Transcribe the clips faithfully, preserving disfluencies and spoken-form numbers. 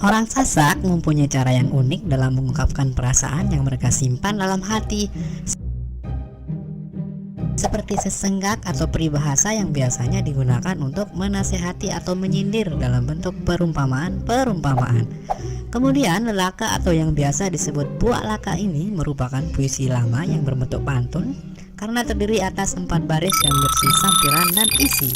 Orang Sasak mempunyai cara yang unik dalam mengungkapkan perasaan yang mereka simpan dalam hati, seperti sesenggak atau peribahasa yang biasanya digunakan untuk menasehati atau menyindir dalam bentuk perumpamaan-perumpamaan. Kemudian, lelaka atau yang biasa disebut buak laka ini merupakan puisi lama yang berbentuk pantun karena terdiri atas empat baris yang berisi sampiran dan isi.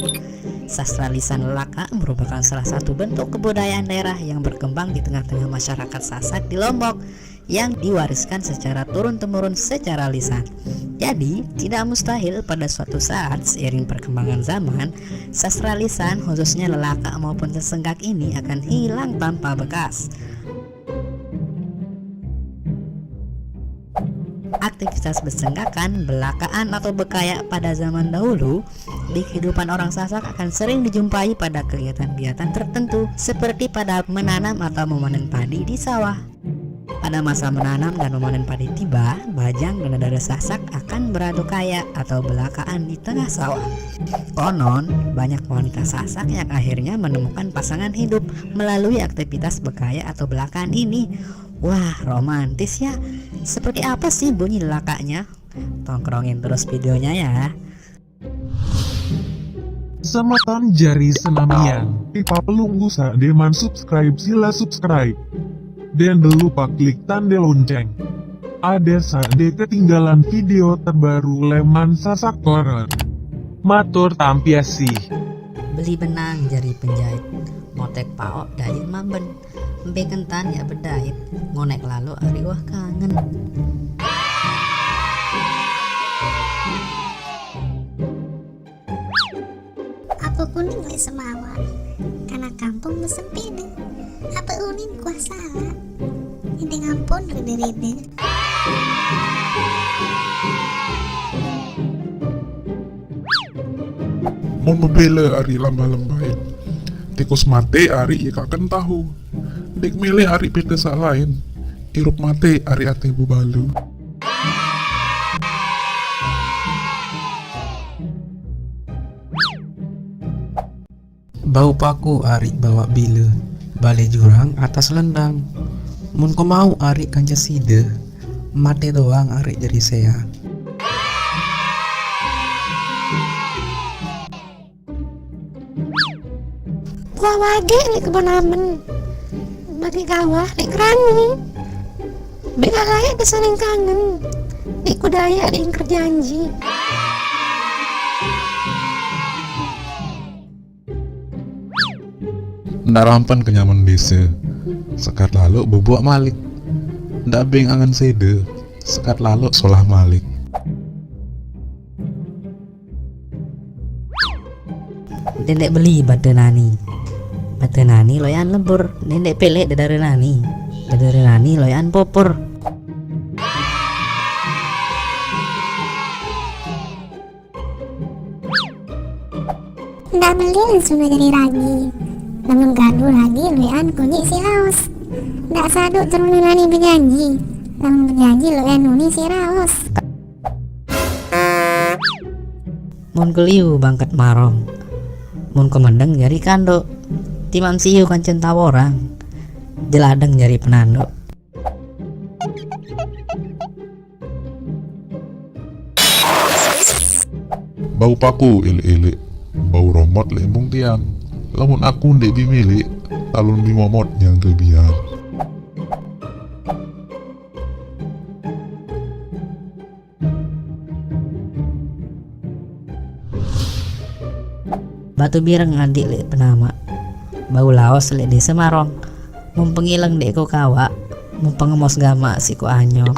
Sastra lisan lelaka merupakan salah satu bentuk kebudayaan daerah yang berkembang di tengah-tengah masyarakat Sasak di Lombok yang diwariskan secara turun-temurun secara lisan. Jadi, tidak mustahil pada suatu saat seiring perkembangan zaman, sastra lisan khususnya lelaka maupun sesenggak ini akan hilang tanpa bekas. Aktivitas bersenggakan, belakaan atau bekayak pada zaman dahulu di kehidupan orang Sasak akan sering dijumpai pada kegiatan-kegiatan tertentu seperti pada menanam atau memanen padi di sawah. Pada masa menanam dan memanen padi tiba, bajang dan dedara Sasak akan beradu kayak atau belakaan di tengah sawah. Konon, banyak wanita Sasak yang akhirnya menemukan pasangan hidup melalui aktivitas bekayak atau belakaan ini. Wah, romantis ya. Seperti apa sih bunyi lelakanya? Tongkrongin terus videonya ya. Semeton jari senamian, tipa pelunggu sa deman subscribe sila subscribe. Dan lupa klik tanda lonceng. Ada sa de ketinggalan video terbaru leman Sasak Horror. Matur tampiasi. Beli benang jari penjahit, motek paok dayung mamben. Embe kentan ya bedait, ngonek lalu ari wah kangen. Apa kuning lek semawa, karena kampung mesempede. Apa unin kuah salah, ini ngampun rede-rede. Mun mebele ari lambah-lembahin, tikus mate ari yekaken tahu. Dek mele ari pete salain, irup mate ari ate bebalu. Bau paku ari bawak bila, bale jurang atas lendang. Mun ko mau ari kanca sida, mate doang ari jeri sea. Buah wadek nek kebon amen, bagi gawah nek kerani, bek alai besaling kangen, nek kudaya nek ingker janji. Ndak rampan kenyaman desa, sekat laluk bebuak malik. Ndak beng angan seda, sekat laluk solah malik. Dendek beli bata nani, bata nani loyan lebur. Dendek pelek dedara nani, dedara nani loyan popor. Ndak beli langsung jadi ragi. Lamun gaduh ragi loyan kunyit si laos. Ndak saduk terus nani berjanji. Lamun berjanji loyan nuni si raos. Mun keliu bangket marong, mun kemendeng jari kanduk. Timam siu kancen taworang, jeladeng jari penanduk. Bau paku ilik-ilik, bau romot lek embung tiang. Lamun aku ndek bimilik, talun bimomot nyang kebiang. Batu bireng adik lek penama, bau laos lek desa marong. Mun pengileng dek ko kawak, mun pengemos gamak si ko anyong.